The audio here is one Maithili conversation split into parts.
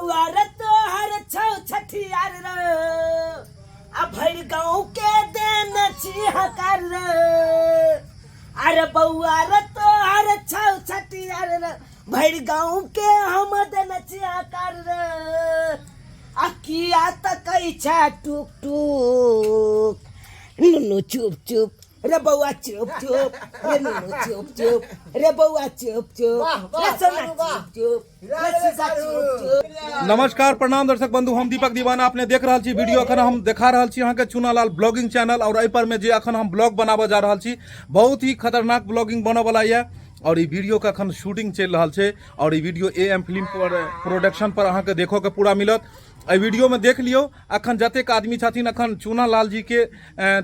बौआ रे तोहर छौ छठियार रे आ भरि गाँव के देने छी हकार रे। अरे बौआ रे तोहर छौ छठियार रे, भरि गाँव के हम देने छी हकार रे। आ किया तकै छै टुक टुक नुनू चुप चुप रे बौआ चुप चुप रे नुनू चुप चुप रे बौआ चुप चुप वाह, वाह, रे सोना सारू, वाह। चुप चुप रे सुगा चुप चुप। नमस्कार प्रणाम दर्शक बंधु, हम दीपक दीवाना, अपने देख रहल छी वीडियो। अखन हम देखा रहल छी अहाँके चुनालाल ब्लॉगिंग चैनल और एहि पर में जे अखन हम ब्लॉग बनाबऽ जा रहल छी बहुत ही खतरनाक ब्लॉगिंग बनऽ वाला यऽ और ई वीडियो के अखन शूटिंग चलि रहल छै और ई वीडियो ए एम फिल्म पर प्रोडक्शन पर अहाँके देखऽ के पूरा मिलत। एहि वीडियो में देख लियौ अखन जतेक आदमी छथिन, अखन चुनालाल जी के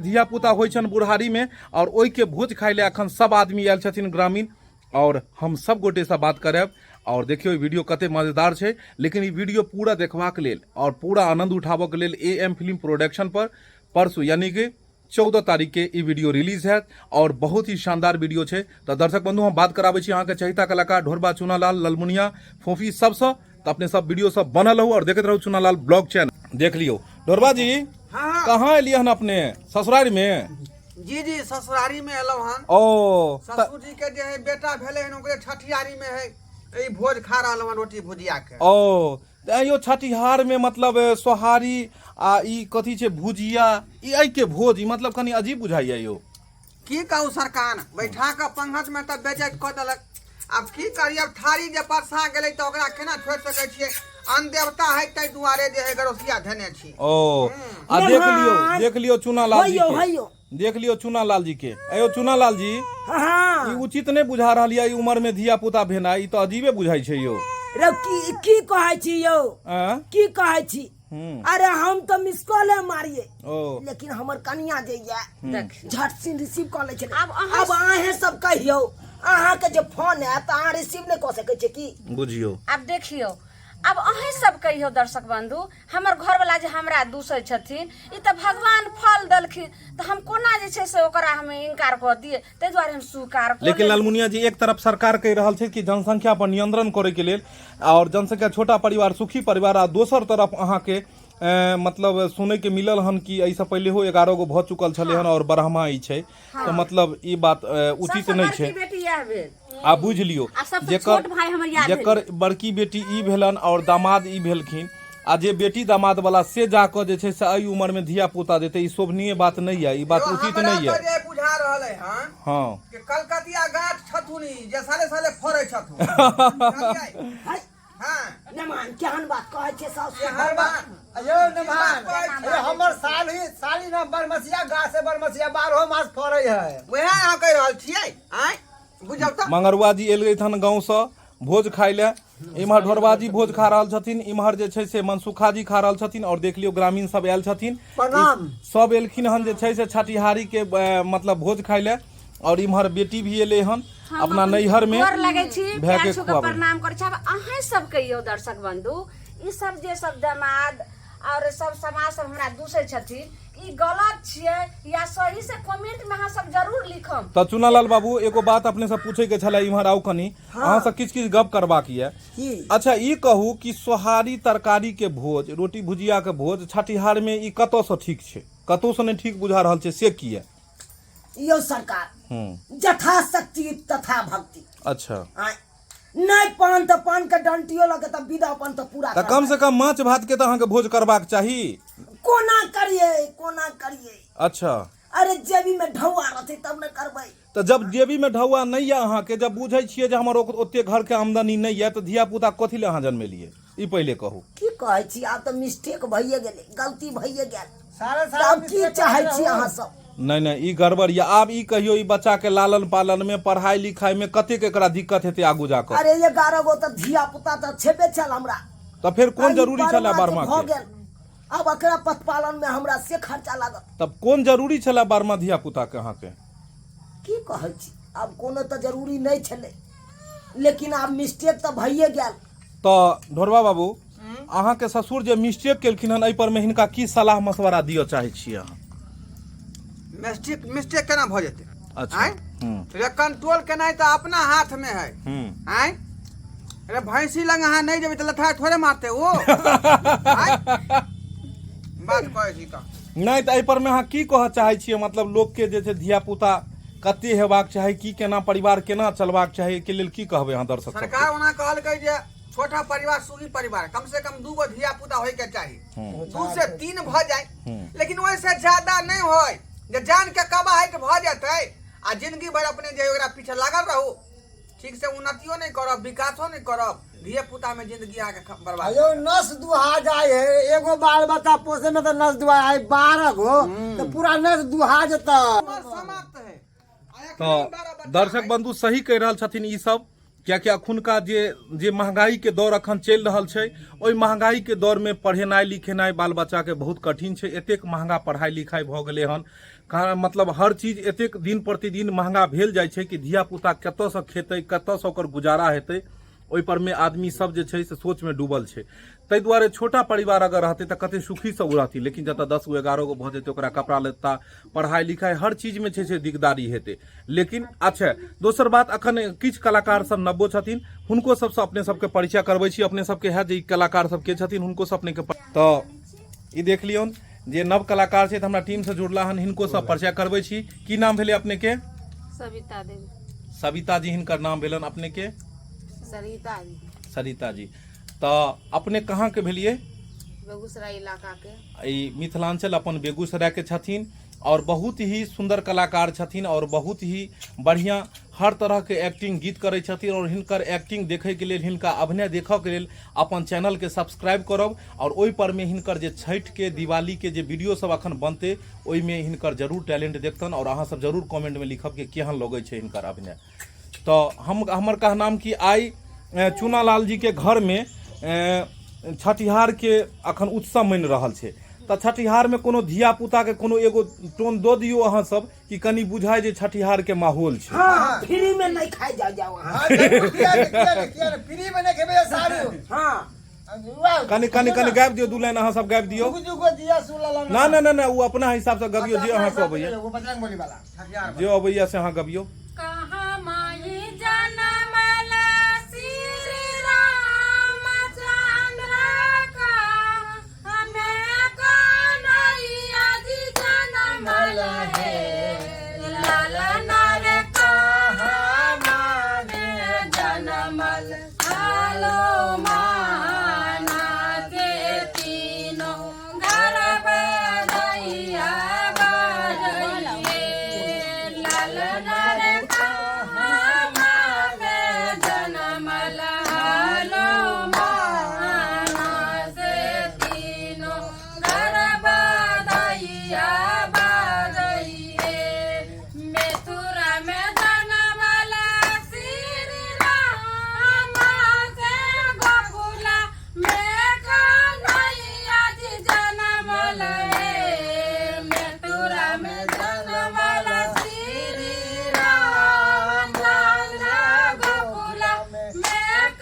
धिया पुता होइ छनि बुढ़ारी में और ओहिके भोज खाइ लए अखन सब आदमी आयल छथिन ग्रामीण और हम सब गोटे से बात करब। और देखियौ ई वीडियो कते मजेदार छै, लेकिन ई वीडियो पूरा देखबाक लेल और पूरा आनंद उठाबऽ के लेल ए एम फिल्म प्रोडक्शन पर परसू यानी कि 14 तारीख के ई वीडियो रिलीज हैत और बहुत ही शानदार वीडियो छै। तऽ दर्शक बंधु हम बात कराबै छी अहाँके चहिता कलाकार ढोरबा चुनालाल ललमुनिया फोफी सबसँ, तऽ अपने सब वीडियो सब बनल रहू और देखैत रहू चुनालाल ब्लॉग चैनल। देख लियौ ढोरबा जी, हाँ। कहाँ एलियै हन अपने? ससुरारी में? जी जी, ससुरारी में एलहुँ हन। ओ, त- ससुर जी के जे है बेटा भेलै हन ओकरे छठियारी में है ई भोज खा रहल हन रोटी भुजिया के। ओ तऽ यो छठिहार में मतलब सोहारी आ ई कथी छै भुजिया, ई एहि के भोज, ई मतलब कनी अजीब बुझाइया यो। की कहू सरकार, बैठा कऽ पंगत में तऽ बेजत कऽ देलक। आब की करी, आब थारी जे परसा गेलै तऽ ओकरा केना छोड़ि सकै छियै? अनदेवता है ताहि दुआरे जे है गरोसिया धेने छी। ओ आ देख लियौ, देख लियौ चुनालाल जी हैयौ, के। हैयौ। देख लियौ चुनालाल जी के। अयो चुनालाल जी, हाँ। ई उचित नहि बुझा रहल यऽ ई उम्र में धिया पुता भेनाइ, ई तऽ अजीबे बुझाइ छै यौ। रौ की कहै छी यौ? आँ? की कहै छी? अरे हम तऽ मिस कॉले मारिए, ओ। लेकिन हमर कनिया जे ये झट सिन रिसीव कऽ लै छलै। आब अहाँ आब अहें सब कहियौ, अहाँके जे फोन आयत तऽ अहाँ रिसीव नहि कऽ सकै छियै की? बुझियौ। आब देखियौ, आब अहीं सब कहियौ दर्शक बंधु, हमर घरवला जे हमरा दूसै छथिन ई तऽ भगवान फल देलखिन, तऽ हम कोना जे छै से ओकरा हम इनकार कऽ दियै? ताहि दुआरे हम स्वीकार कऽ लेकिन लेलियै। लालमुनिया जी, एक तरफ सरकार कहि रहल छै कि जनसंख्या पर नियंत्रण करे के लेल और जनसंख्या छोटा परिवार सुखी परिवार, आ दोसर तरफ अहाँके मतलब सुनै के मिलल हन कि एहिसँ पहिलेहो 11 गो भऽ चुकल छलै हन और ब्रह्मा ई छै, तऽ मतलब ई बात उचित सबसँ नहि बड़की छै। बेटी इएह भेल। आ बुझि लियौ, आ सबसँ छोट भाय हमर इएह भेल। जेकर बड़की बेटी ई भेलन और दामाद ई भेलखिन, आ जे बेटी दामाद वाला से जाकऽ जे छै से एहि उम्र में धिया पुता देतै, ई शोभनीय बात नहि यऽ, ई बात यौ, उचित हमरा नहि यऽ। तऽ जे बुझा रहल है हन हाँ। कि कलकतिया गाछ छथुन ई जे साले साले फड़ै छथुन। बुझलियै? है। हाँ। नमान, केहन बात कहै छियै साउस? केहन बात? अयो नमान, अयो हमर साली, साली ना बरमसिया गाछ से बरमसिया 12 मास फड़ै है। वएह अहाँ कहि रहल छियै? आँय बुझल तऽ। मंगरुआ जी एल हन गाँव से भोज खाइ लए, इम्हर ढोरबा जी भोज खा रहल छथिन, इम्हर जे छै से मनसुखा जी खा रहल छथिन और देख लियौ ग्रामीण सब आयल छथिन। प्रणाम। सब एलखिन हन जे छै से छठिहारी के मतलब भोज खाइ लए और इम्हर बेटी भी एलै हन हम अपना अपन नैहर में गोर लगै छी, भए के पैर छू के खुआबै। प्रणाम करै छी। आब अहें सब कहियौ दर्शक बंधु, ई सब जे सब दामाद और सब समाज सब हमरा दूसै छथिन, ई गलत छियै या सही से कमेंट में अहाँ सब जरूर लिखम। तऽ चुनालाल बाबू, एगो बात अपने से पूछे के छलै, इम्हर आउ कनी, अहाँ से किछु किछु गप करबाक यऽ। की? अच्छा ई कहू कि सोहारी तरकारी के भोज, रोटी भुजिया के भोज छठिहार में ई कतऽ से ठीक छै? कतौ से नहि ठीक बुझा रहल छै, से किया? यौ सरकार, यथा शक्ति तथा भक्ति। अच्छा। आँय, नहि पान तऽ पान के डंटियो लऽ के तऽ विधा अपन तऽ पूरा तऽ कम से कम माछ भात के तऽ अहाँके भोज करबाक चाही। कोना करियै, कोना करियै? अच्छा। अरे जेबी में ढौआ रहतै तब ने करबै। तऽ जब जेबी में ढौआ नहि यऽ अहाँके, जब बुझै छियै जे हमर ओते घर के आमदनी नहि यऽ, तऽ धिया पुता कथी लए अहाँ जन्मेलियै? ई पहिले कहू। की कहै छी, आब तऽ मिस्टेक भइए गेलै, गलती भइए गेल। सारे तऽ सारे आब की मिस्टेक चाहै करैत छी रहू। अहाँ सब? नहि नहि, ई गड़बड़ यऽ। आब ई कहियौ, ई बच्चा के लालन पालन में, पढ़ाई लिखाई में कतेक एकरा दिक्कत हेतै आगू जाकऽ? अरे 11 गो तऽ धिया पुता तऽ छेबे छल हमरा। तऽ फेर कोन आ ई जरूरी छलै बारहमा जे बारहमा भऽ के? गेल, आब एकरा पतपालन में हमरा से खर्चा लागत। तब कोन जरूरी छलै बारहमा धिया पुता के अहाँके? की कहै छी, आब कोनो तऽ जरूरी नहि छलै, लेकिन आब मिस्टेक तऽ भइए गेल। तऽ ढोरबा बाबू, अहाँके ससुर जे मिस्टेक केलखिन हन, एहि पर मे हिनका की सलाह मशवरा दिअ चाहै छियै अहाँ? मिस्टेक केना भऽ जेतै? अच्छा। आँय? रे कंट्रोल केनाइ तऽ अपना हाथ में है। आँय? अरे भैंसी लग अहाँ नहि जेबै तऽ लथार थोड़े मारतै ओ। आँय? बात कहै छी तऽ नहि, तऽ एहि पर मे अहाँ की कहऽ चाहै छियै? मतलब लोकके जे छै धिया पुता कते हेबाक चाही, की केना परिवार केना चलबाक चाही, एहिके लेल की कहबै अहाँ दर्शक सबके? सरकार ओना कहलकै जे छोटा परिवार सुखी परिवार, कम से कम 2 गो धिया पुता होय के चाही, 2 से 3 भऽ जाय, लेकिन ओहिसे ज्यादा नहि होय जे जान के कबाहट भऽ जेतै आ जिंदगी भरि अपने जे ओकरा पीछे लागल रहू, ठीक से उन्नतियो नहि करब, विकासो नहि करब, धिया पुता में जिंदगी अहाँके बर्बाद। अयो नस दुहा जाय है, एगो बाल बच्चा पोसे में तो नस दुहा है, 12 गो तो पूरा नस दुहा जेता। उमर समाप्त है। आ एखन तऽ 12 बच्चा दर्शक है। बंधु सही कहि रहल छथिन ई सब, कियाकि अखुनका जे जे महंगाई के दौर अखन चलि रहल छै, ओहि महंगाई के दौर में पढ़ेनाइ लिखेनाइ बाल बच्चा के बहुत कठिन छै। एतेक महंगा पढ़ाइ लिखाइ भऽ गेलै हन, कारण मतलब हर चीज एतेक दिन प्रतिदिन महंगा भेल जाइ छै कि धिया पुता कतऽसँ खेतै, कतऽसँ ओकर गुजारा हेतै, ओहि पर मे आदमी सब जे छै से सोच मे डूबल छै। ताहि दुआरे छोटा परिवार अगर रहतै तऽ कते सुखीसँ ओ रहथिन, लेकिन जतऽ 10 गो 11 गो भऽ जेतै, ओकरा कपड़ा लत्ता पढ़ाइ लिखाइ हर चीजमे छै से दिकदारी हेतै। लेकिन अच्छा दोसर बात, अखन किछु कलाकार सब नवो छथिन, हुनको सबसँ अपने सबके परिचय करबै छी। अपने सबके हैत जे ई कलाकार सब के छथिन, हुनको सब अपनेके तऽ ई देख लियौन जे नव कलाकार छथि, हमरा टीमसँ जुड़ला हन, हिनको सब परिचय करबै छी। की नाम भेलै अपनेके? सविता देवी। सविता जी हिनकर नाम भेलनि। अपनेके? सरिता जी। सरिता जी, तऽ अपने कहाँके भेलियै? बेगूसराय इलाका के। ई मिथिलांचल अपन बेगूसरायके छथिन और बहुत ही सुन्दर कलाकार छथिन और बहुत ही बढ़िआँ हर तरहके एक्टिंग गीत करै छथिन। और हिनकर एक्टिंग देखैके लेल, हिनका अभिनय देखऽके लेल अपन चैनलके सब्सक्राइब करब और ओहि परमे हिनकर जे छठिके दिवालीके जे वीडियो सब अखन बनतै ओहिमे हिनकर जरूर टैलेंट देखतनि और अहाँ सब जरूर कमेंटमे लिखब कि केहन लगै छै हिनकर अभिनय। तऽ हम हमर कहनाम कि आइ चूनालाल जीके घरमे छठिहारके अखन उत्सव मनि रहल छै, तऽ छठिहारमे कोनो धिया पुताके कोनो एगो टोन दऽ दियौ अहाँ सब कि कनि बुझाय जे छठिहारके माहौल छै। हाँ, फ्री में नहीं खाए जाओ जाओ अहाँ। हाँ, जरूर, किया नहीं, किया नहीं, किया नहीं, फ्री में नहीं खेबै सारू। हाँ। कनि कनि कनि गाबि दियौ, 2 लाइन अहाँ सब गाबि दियौ। जुगु जुगु जिया सुलला। ना ना ना ना, ओ अपना हिसाबसँ गबियौ, जे अहाँके अबैया, वो बजरंग बली वाला जे अबैया से अहाँ गबियौ। कहाँ माही जनमला श्री रामचंद्र का, हमें कन्हैया जी जनमल हे, लाल नर कहाँ माने जनमल हालो माना के तीनों घर बधैया बजैये, लाल नर कहाँ माने जनमल हालो माना से तीनों घर बधैया बजैये, मथुरा में जनमल श्री राम से गोकुला में कन्हैया जी जनमल हे, मथुरा में जनमल श्री राम गोकुला में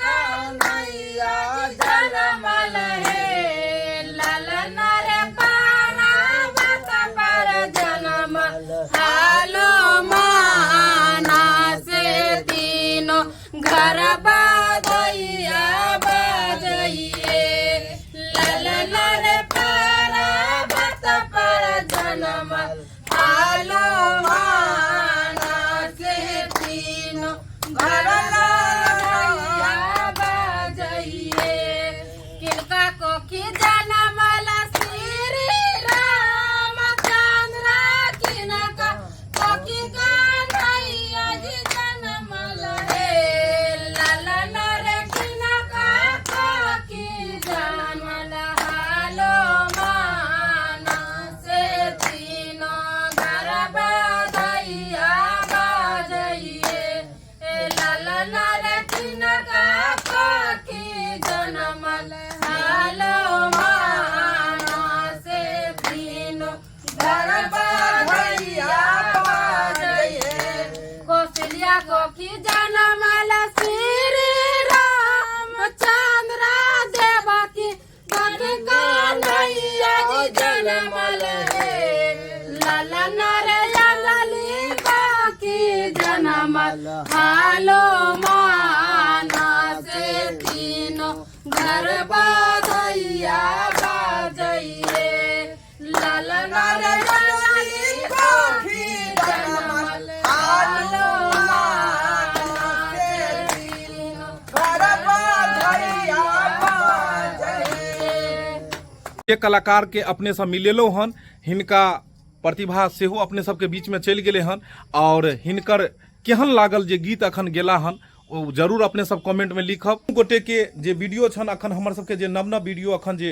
कन्हैया जी जनमल हे, लाल नर पार्वत पर जनम हालो माना से तीनों घर बधैया बजैये, लाल नर पार्वत पर जनम हालो माना से तीनों घर बधैया बजैये, किनका कोखी जनमल श्री रामचंद्र, किनका कोखी कन्हैया जी जनमल हे, लाल नर किनका कोखी जनमल हालो माना से तीनों घर बधैया बजैये, लाल नर किनका कोखी जनमल हालो माना। जे कलाकार के अपने सब मिलेलो हन, हिनका प्रतिभा सेहो अपने सबके बीच में चलि गेलै हन और हिनकर केहन लागल जे गीत अखन गेला हन ओ जरूर अपने सब कमेंट में लिखब। गोटे के जे वीडियो छन अखन हमर सबके जे नव नव वीडियो अखन जे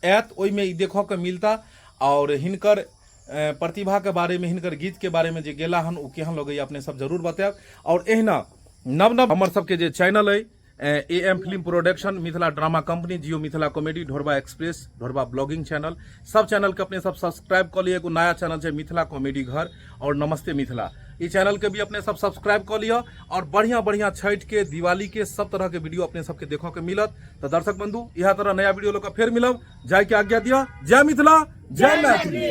आयत ओहिमे ई देखऽ के मिलता और हिनकर प्रतिभा के बारे में, हिनकर गीत के बारे में जे गेला हन ओ केहन लगैया अपने सब जरूर बतायब। और एहिना नव नव हमर सबके जे चैनल अइ A M film production, Mithila drama company, Jio Mithila comedy, Dhorba express, Dhorba blogging channel, सब चैनल के अपने सब सब्सक्राइब कऽ लिअ। एगो नया चैनल छै मिथिला कॉमेडी घर और नमस्ते मिथिला, ई चैनल के भी अपने सब सब्सक्राइब कऽ लिअ और बढ़िया बढ़िया छठि के, दिवाली के सब तरह के वीडियो अपने सबके देखऽ के मिलत। तऽ दर्शक बंधु, इएह तरह नया वीडियो लऽ कऽ फेर मिलब, जाय के आज्ञा दिअ। जय मिथिला, जय मैथिली।